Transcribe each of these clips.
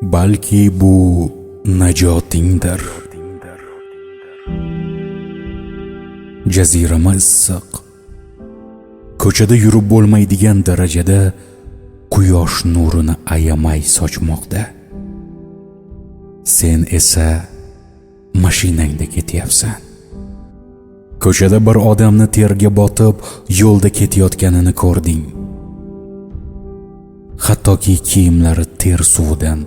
Balki bu najotingdir. Jazirama issiq. Ko'chada yurib bo'lmaydigan darajada quyosh nurini ayamay sochmoqda. Sen esa mashinangda ketyapsan. Ko'chada bir odamni terga botib yo'lda ketayotganini ko'rding. Hattoki kiyimlari ter suvidan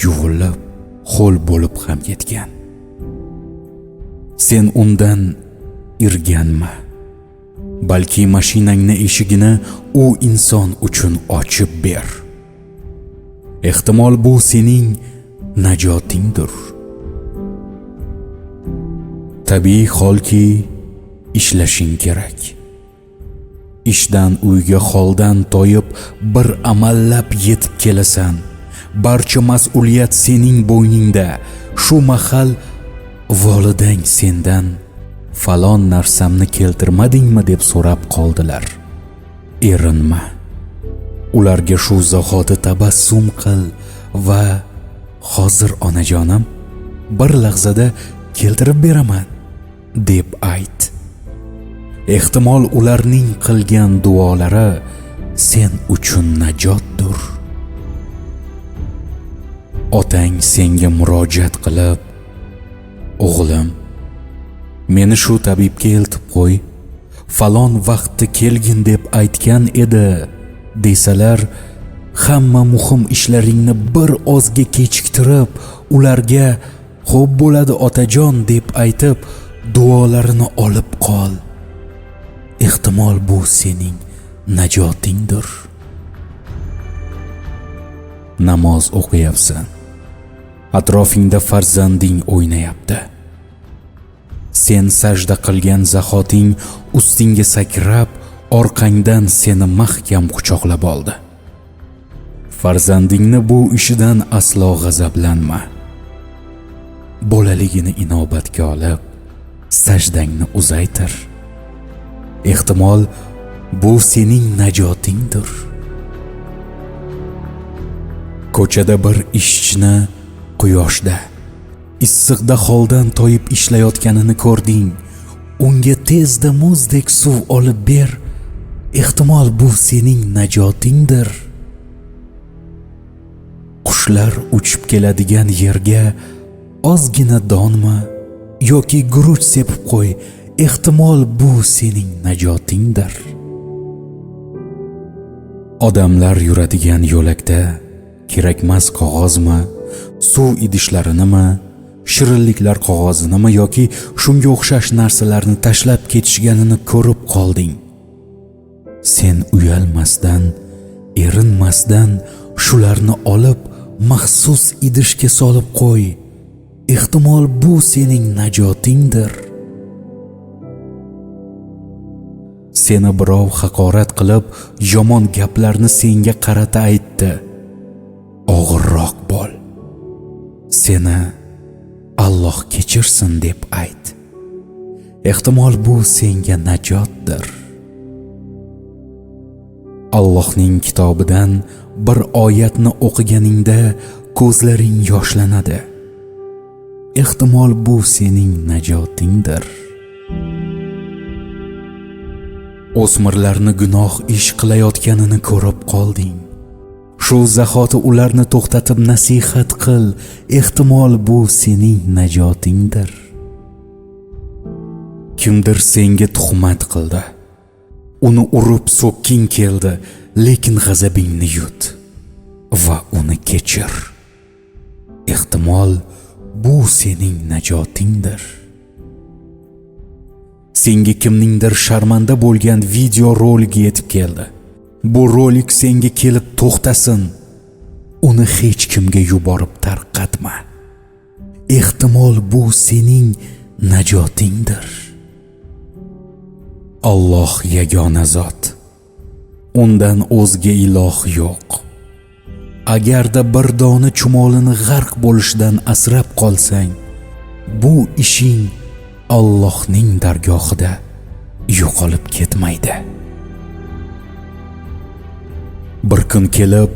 yuvilib, ho'l bo'lib ham ketgan. Sen undan irganma. Balki mashinangni eshigini u inson uchun ochib ber. Ehtimol bu sening najotingdir. Tabiiy holki ishlashing kerak. Ishdan uyga holdan toyib bir amallab yetib kelasan. Barcha mas'uliyat sening bo'yningda. Shu mahal volidang sendan falon narsamni keltirmadingmi deb so'rab qoldilar. Erinma. Ularga shu zahoti tabassum qil va hozir onajonim bir lahzada keltirib beraman deb ayt. Ehtimol ularning qilgan duolari sen uchun najotdir. Otang senga murojaat qilib, o'g'lim, meni shu tabibga eltib qo'y, falon vaqtda kelgin deb aytgan edi desalar, hamma muhim ishlaringni bir ozga kechiktirib, ularga xo'p bo'ladi otajon deb aytib, duolarini olib qol. Ehtimol bu sening najotingdir. Namoz o'qiyapsan. Atrofingda farzanding o'ynayapti. Sen sajda qilgan zahoting ustingga sakrab, orqangdan seni mahkam quchoqlab oldi. Farzandingni bu ishidan aslo g'azablanma. Bolaligini inobatga olib, sajdangni uzaytir. Ehtimol bu sening najotingdir. Ko'chada bir ishchini quyoshda, issiqda holdan toyib ishlayotganini ko'rding. Unga tezda muzdek suv olib ber. Ehtimol bu sening najotingdir. Qushlar uchib keladigan yerga ozgina donmi yoki guruch sepib qo'y. Ehtimol bu sening najotingdir. Odamlar yuradigan yo'lakda kerakmas qog'ozmi, suv idishlarinimi, shirinliklar qog'ozinimi yoki shunga o'xshash narsalarni tashlab ketishganini ko'rib qolding. Sen uyalmasdan, erinmasdan shularni olib maxsus idishga solib qo'y. Ehtimol bu sening najotingdir. Seni birov haqorat qilib, yomon gaplarni senga qarata aytdi. Og'irroq bo'l. Seni Alloh kechirsin deb ayt. Ehtimol bu senga najotdir. Allohning kitobidan bir oyatni o'qiganingda ko'zlaring yoshlanadi. Ehtimol bu sening najotingdir. O'smirlarni gunoh ish qilayotganini ko'rib qolding. Shu zahoti ularni to'xtatib nasihat qil. Ehtimol bu sening najotingdir. Kimdir senga tuhmat qildi. Uni urib so'kking keldi, lekin g'azabingni yut va uni kechir. Ehtimol bu sening najotingdir. Senga kimningdir sharmanda bo'lgan video roligi yetib keldi. Bu rolik senga kelib to'xtasin. Uni hech kimga yuborib tarqatma. Ehtimol bu sening najotingdir. Alloh yagona zot. Undan o'zga iloh yo'q. Agarda bir dona chumolini g'arq bo'lishdan asrab qolsang, bu ishing Allohning dargohida yo'qolib ketmaydi. Bir kun kelib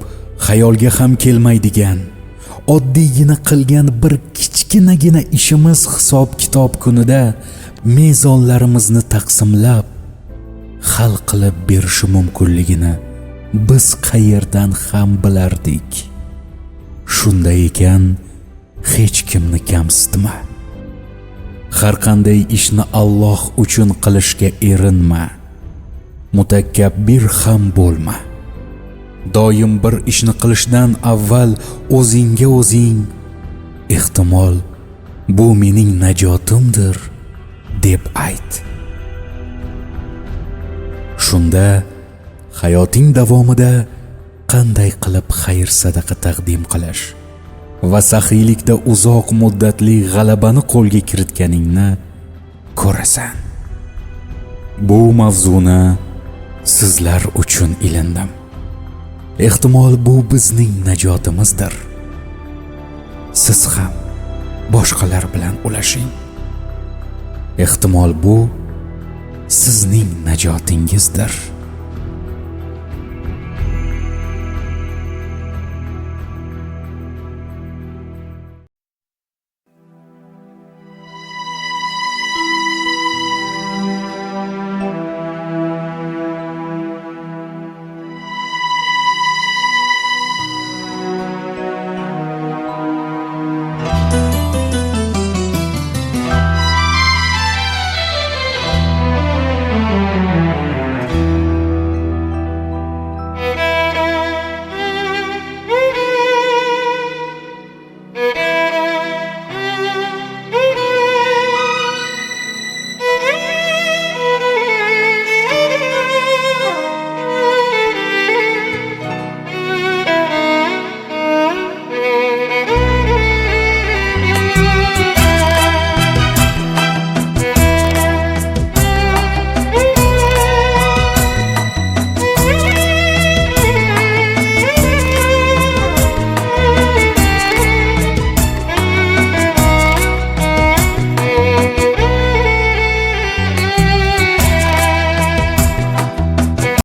xayolga ham kelmaydigan, Oddiygina qilgan bir kichkinagina ishimiz hisob-kitob kunida mezonlarimizni taqsimlab, hal qilib berishi mumkinligini biz qayerdan ham bilardik. Shunday ekan, hech kimni kamsitma. Har qanday ishni Alloh uchun qilishga erinma. Mutakabbir ham bo'lma. Doim bir ishni qilishdan avval o'zingga o'zing, ehtimol bu mening najotimdir, deb ayt. Shunda hayoting davomida qanday qilib xayr sadaqa taqdim qilish va saxiylikda uzoq muddatli g'alabani qo'lga kiritganingni ko'rasan. Bu mavzuni sizlar uchun ilindim. Ehtimol bu bizning najotimizdir. Siz ham boshqalar bilan ulashing. Ehtimol bu sizning najotingizdir.